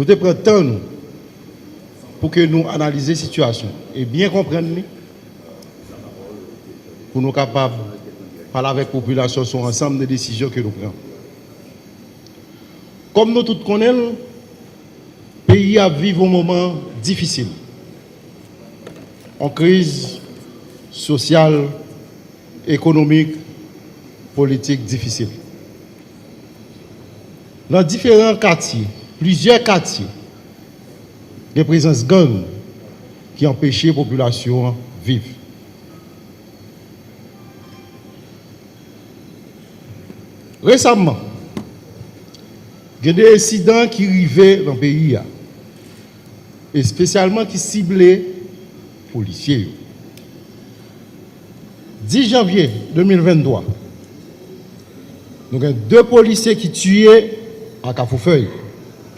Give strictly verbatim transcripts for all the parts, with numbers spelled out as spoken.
Nou te pran tan nou pou ke nou analize sitiyasyon e byen konprann li, pou nou kapab pale avèk popilasyon sou ansanm de desizyon ke nou pran. Kòm nou tout konnen l, peyi a ap viv yon moman difisil, yon kriz sosyal, ekonomik, politik difisil. Nan diferan katye, plizyè katye, gen prezans gang ki anpeche popilasyon an viv. Resamman, gen de ensidan ki rive nan peyi a, espesyalman ki sible polisye yo. Dis janvye de mil venntwa, nou gen de polisye ki tiye a Kafou Fèy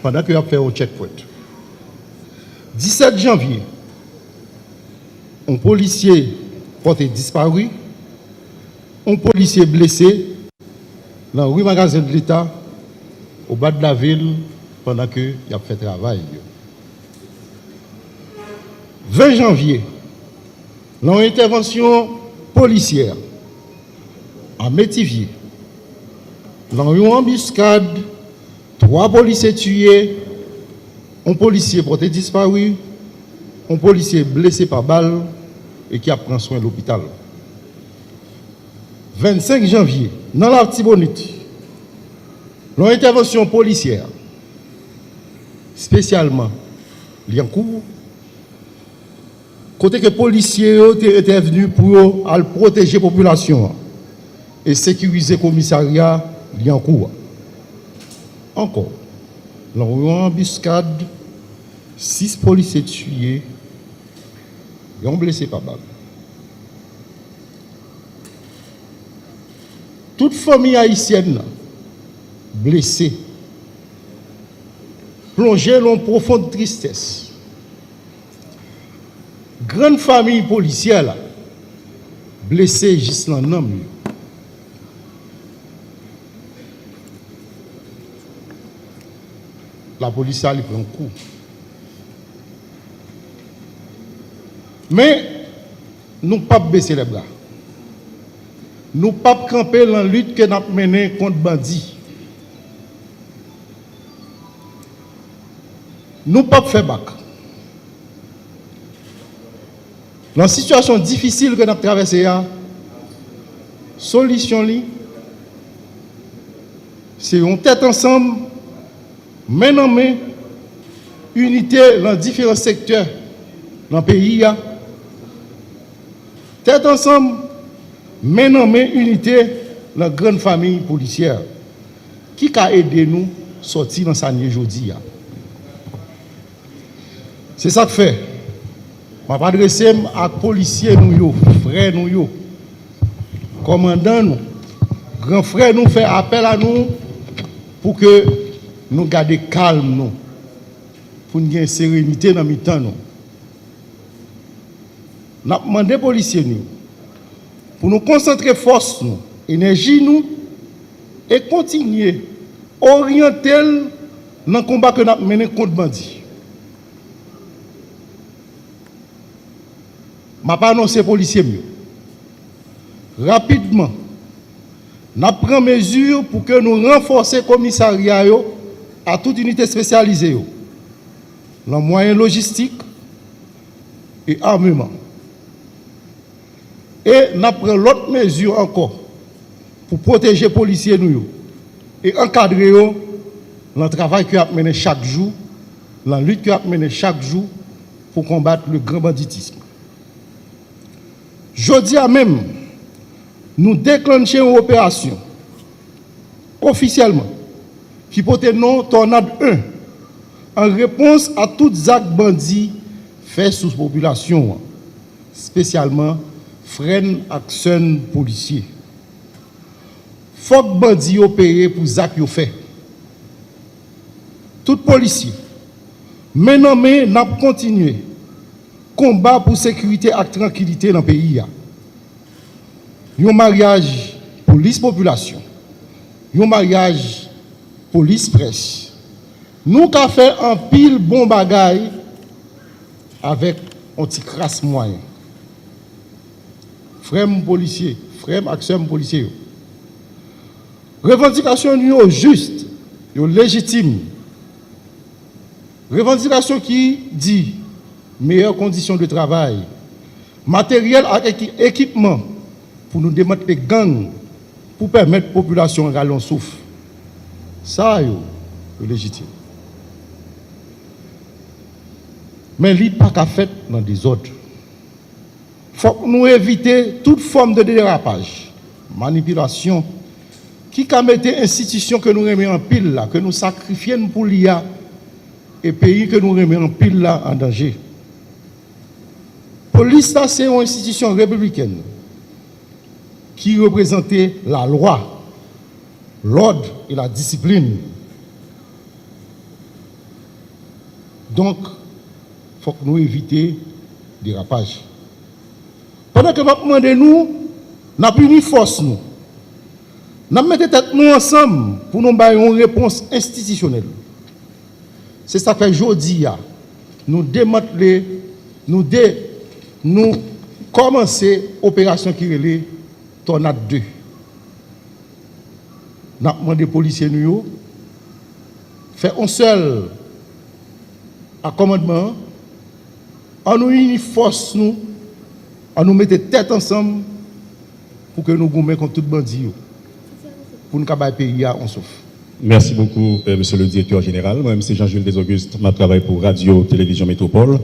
pandan ke y ap fè yon checkpoint. Disèt janvye, yon polisye pòte dispari, yon polisye blese nan ri Magazen de Leta, o bad lavil, pandan ke y ap fè travay yo. Ven janvye, nan yon entèvansyon polisyè a Metivye, nan yon anbiskad, twa polisye tiye, yon polisye pòte dispari, yon polisye blese pa bal e ki ap pran swen lopital. Vennsenk janvye, nan Latibonit, nan yon entèvansyon polisyè, espesyalman Lyankou, kote ke polisye yo te entèvni pou yo al pwoteje popilasyon an e sekirize komisarya Lyankou a. Ankò, nan yon anbiskad, sis polisye tiye, yon blese pa bal. Tout fanmi ayisyèn nan blese, plonje nan yon pwofon tristès. Grann fanmi polisyè la blese jis nan nanm yo. Lapolis la, li pran kou. Men, nou p ap bese lèbra. Nou p ap kanpe nan lit ke n ap mennen kont bandi. Nou p ap fè bak. Nan sitiyasyon difisil ke n ap travèse a, solisyon li, se yon tèt ansanm, men nan men, inite nan diferan sektè nan peyi a, tèt ansanm, men nan men, inite nan grann fanmi polisyè ki ka ede nou sòti nan sa n ye jodi a. Se sa k fè, m ap adrese m ak polisye nou yo, frè nou yo, kòmandan nou, gran frè nou fè apèl a nou pou ke nou gade kalm nou, pou n gen serenite nan mitan nou. N ap mande polisye nou yo pou nou konsantre fòs nou, enèji nou, e kontinye oryante l nan konba ke n ap mennen kont bandi. M ap anonse polisye m yo, rapidman, n ap pran mezi pou ke nou ranfòse komisarya yo ak tout inite espesyalize yo, nan mwayen lojistik e ameman. E n ap pran lòt mezi ankò pou pwoteje polisye nou yo e ankadre yo nan travay ke y ap mennen chak jou, nan lit ke y ap mennen chak jou pou konbat le grand banditisme. Jodi a menm, nou deklanche yon operasyon ofisyèlman ki pote non Tònad en, an repons a tout zak bandi fè sou popilasyon an, espesyalman frè n ak sè n polisye. Fòk bandi yo peye pou zak yo fè. Tout polisye, men nan men, n ap kontinye konba pou sekirite ak trankilite nan peyi a. Yon maryaj polis popilasyon, yon maryaj polis près, Nou ka fè anpil bon bagay avèk yon ti kras mwayen. Frè m polisye, frè m ak sè m polisye yo. Revandikasyon nou yo jis, yo lejitim. Revandikasyon ki di meyè kondisyon de travay, materyèl ak eki-, ekipman pou nou demantle gang pou pèmèt popilasyon an rale yon souf. Sa yo, yo lejitim. Men li pa ka fèt nan dezòd. Fòk nou evite tout fòm de derapaj, manipilasyon, ki ka mete enstitisyon ke nou renmen anpil la, ke nou sakrifye n pou li a, e peyi ke nou renmen anpil la an danje. Polis la se yon enstitisyon repiblikèn ki reprezante lalwa, lòd e ladisiplin. Donk, fòk nou evite derapaj. Pandan ke m ap mande nou, n ap ini fòs nou. N ap mete tèt nou ansanm pou nou bay yon repons enstitisyonèl. Se sa k fè jodi a, nou demantle, nou de, nou kòmanse operasyon ki rele Tònad de. N ap mande polisye nou yo fè yon sèl ak kòmandman an, an nou ini fòs nou, an nou mete tèt ansanm pou ke nou goumen kont tout bandi yo, pou n ka bay peyi a yon souf. Merci beaucoup, euh, Monsieur le Directeur Général. Mwen, se Jean-Jules Desauguste, m ap travay pou Radio Télévision Métropole.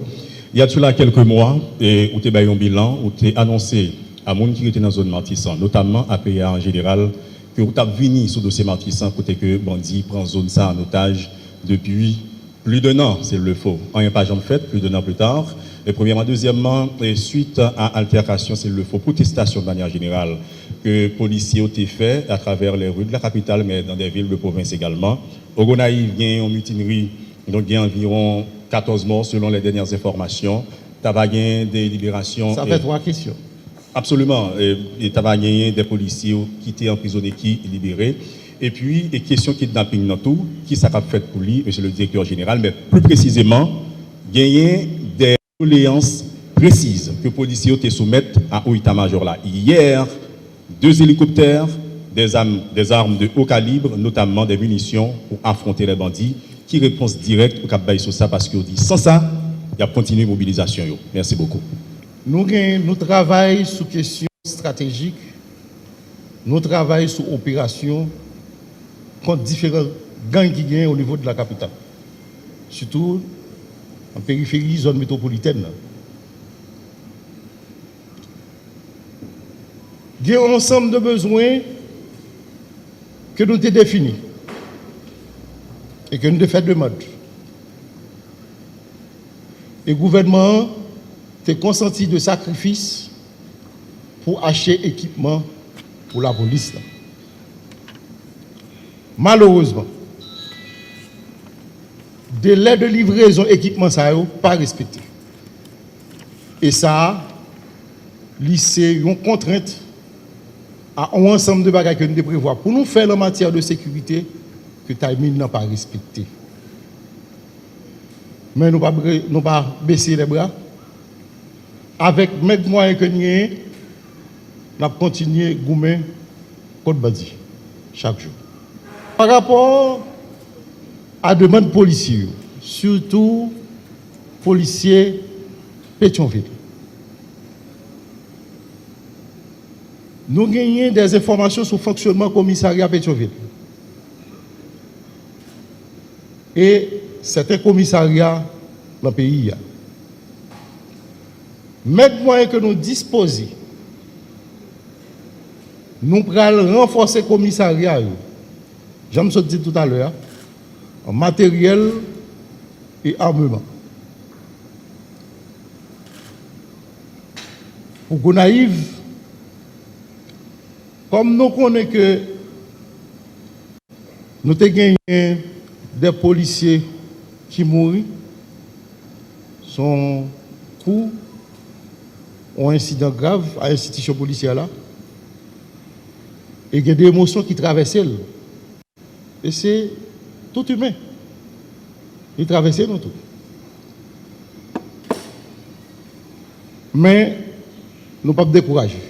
Il y a de cela quelques mois, e ou te bay yon bilan, ou te anonse a moun ki rete nan zòn Matisan, notamman a peyi a an jeneral, ke ou t ap vini sou dosye Matisan, kote ke bandi pran zòn sa an otaj depi plus d'un an, s'il le faut. Anyen pa janm fèt, plus d'un an plus tard. E premyèman, dezyèmman, e suit a altèkasyon, s'il le faut, pwotestasyon de manière générale, ke polisye yo te fè à travers les rues de la capitale, mais dans des villes de province également. O Gonayiv, gen yon mitinri, donk gen anviwon katòz mò, selon les dernières informations. Ta va gen de liberasyon. Sa fè twa kesyon. Absoluman. E, e ta va genyen de polisye ki te anprizone ki libere. Epi, e kesyon kidnaping nan tou, ki sa k ap fèt pou li, Monsieur le Directeur Général, men pli presizeman, genyen de doleyans presiz ke polisye yo te soumèt a o eta majò la yè, de elikoptè, des armes, des armes de haut calibre, notamment des munitions pour affronter les bandits. Ki repons dirèk ou kab bay sou sa, paske yo di san sa, y ap kontinye mobilizasyon yo? Merci beaucoup. Nou gen, nou travay sou kesyon estratejik, nou travay sou operasyon kont diferan gang ki genyen o nivo de la kapital, sitou an periferi zòn metwopolitèn nan. Gen yon ansanm de bezwen ke nou te defini e ke nou te fè demann. E gouvènman an te konsanti de sakrifis pou achte ekipman pou lapolis la. Malerezman, delè de livrezon ekipman sa yo pa respekte. E sa a, li se yon kontrent a yon ansanm de bagay ke nou te prevwa pou nou fè an matyè de sekirite, ke timing nan pa respekte. Men nou pa bre-, nou pa bese lè bra. Avèk mèg mwayen ke n genyen, n ap kontinye goumen kont bandi chak jou. Pa rapò a demann polisye yo, sitou polisye Petyonvil, nou genyen de enfòmasyon sou fonksyònman komisarya Petyonvil e sèten komisarya nan peyi a. Mèg mwayen ke nou dispoze, nou pral ranfòse komisarya yo, jan m sot di toutalè a, an materyèl e ameman. Pou Gonayiv, kòm nou konnen ke nou te genyen de polisye ki mouri, se yon kou, yon ensidan grav a enstitisyon polisyè la, e gen de emosyon ki travèse l. E se tout imen. Li travèse nou tou. Men, nou p ap dekouraje.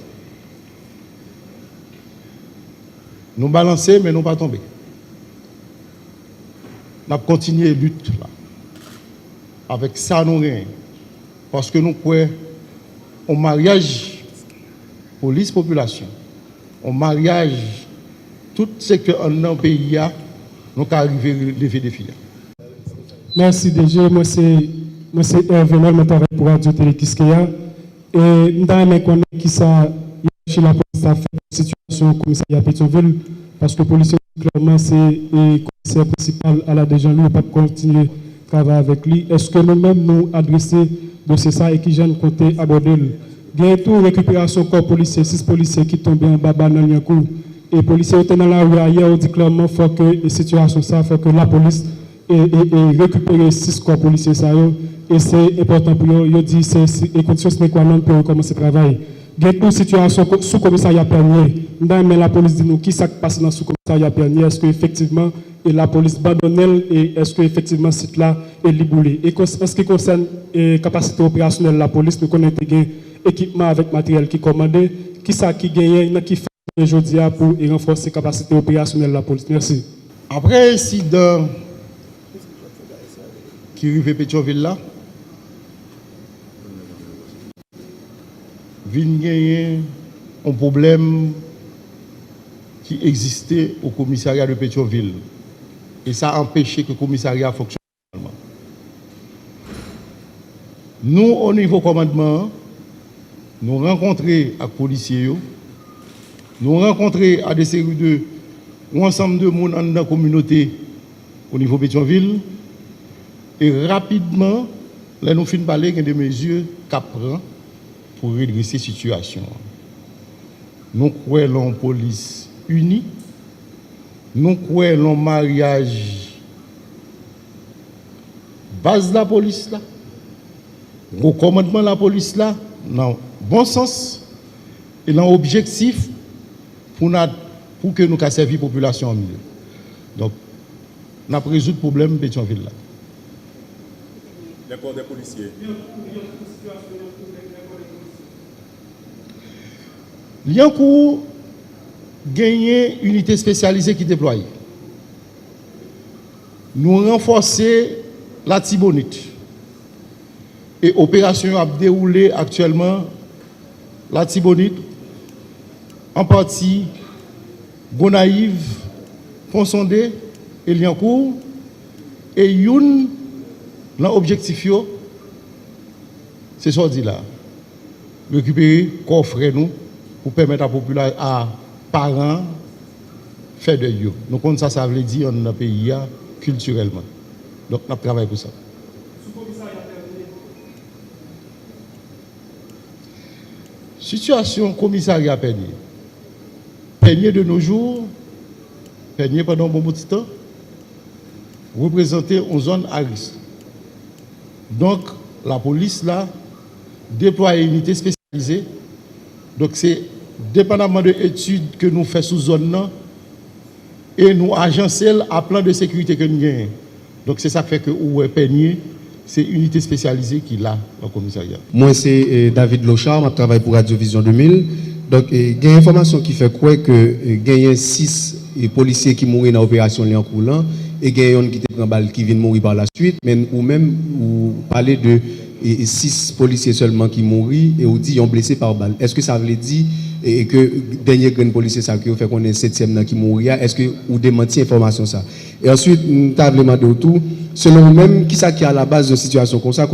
Nou balanse, men nou pa tonbe. N ap kontinye lit la avèk sa nou genyen. Paske nou kwè yon maryaj polis popilasyon, yon maryaj tout sektè anndan peyi a, nou ka rive leve defi a. Mèsi D G, mwen se mwen se Hervé Noël, mwen travay pou Radio Télé Kiskeya. E m ta renmen konnen kisa yèyachi lapolis la fè pou sitiyasyon komisarya Petyonvil, paske polisye yo di klèman se e, komisè prensipal Aladè Jean Louis yo p ap kontinye travay avèk li. Èske nou menm nou adrese dosye sa e kijan n konte abòde l? Genyen tou rekiperasyon kò polisye, sis polisye ki tonbe anba bal nan Lyankou. E polisye yo te nan lari a yè, yo di klèman fò ke e sitiyasyon sa, fò ke lapolis e, e, e rekipere sis kò polisye sa yo, e se enpòtan pou yo, yo di se, se e kondisyon sine qua non pou yo rekòmanse travay. Gen tou sitiyasyon ko- sou komisarya Pènye. M ta renmen lapolis di nou kisa k pase nan sou komisarya Pènye, èske efektivman e lapolis bandonnen l, e èske efektivman sit la e li boule. E kons- an se ki konsène e kapasite operasyonèl lapolis, nou konnen te gen ekipman avèk materyèl ki kòmande, kisa ki genyen, nan ki faz nou ye jodi a pou e ranfòse kapasite operasyonèl lapolis? Mèsi. Apre ensidan ki rive Petyonvil la, vin genyen yon pwoblèm ki egziste o komisarya de Petyonvil. E sa anpeche ke komisarya a fonksyone nòmalman. Nou, o nivo kòmandman an, nou rankontre ak polisye yo, nou rankontre a de seri de yon ansanm de moun anndan kominote o nivo Petyonvil, e rapidman, lè nou fin pale, gen de mezi k ap pran pou redrese sitiyasyon an. Nou kwè lan yon polis ini, nou kwè lan yon maryaj baz lapolis la, wo kòmandman lapolis la, nan bon sans e nan objektif pou n a, pou ke nou ka sèvi popilasyon an mye. Donk, n ap rezoud pwoblèm Petyonvil la. Lè kò dè polisye. Lyankou genyen inite espesyalize ki deplwaye. Nou ranfòse Latibonit. E operasyon yo ap dewoule aktyèlman Latibonit, an pati Gonayiv, Ponsonde e Lyankou. E youn nan objektif yo, se sa w di la a, rekipere kò frè nou pou pèmèt a popila, a paran an fè dèy yo. Nou konn sa sa vle di anndan peyi a kiltirèlman. Donk, n ap travay pou sa. Sitiyasyon komisarya Pènye. Pènye de nos jours, Pènye pandan yon bon bout ti tan, reprezante yon zòn a risk. Donk, lapolis la deplwaye inite espesyalize. Donk, se depandamman de etid ke nou fè sou zòn nan, e nou ajanse l a plan de sekirite ke n genyen. Donk, se sa k fè ke ou wè Pènye, se inite espesyalize ki la nan komisarya. Mwen se David Lochard, m ap travay pou Radyo Vizyon de mil. Donk, gen enfòmasyon ki fè kwè ke genyen sis polisye ki mouri nan operasyon Lyankou lan, e gen yonn ki te pran bal ki vin mouri pa la swit, men ou menm, ou pale de e, e sis polisye sèlman ki mouri e ou di yon blese pa bal. Èske sa vle di e, e ke dènye grenn polisye sa ke yo fè konnen setyèm nan ki mouri a, èske ou demanti enfòmasyon sa? E answit, m ta vle mande w tou, selon ou menm, kisa ki alabaz yon sitiyasyon konsa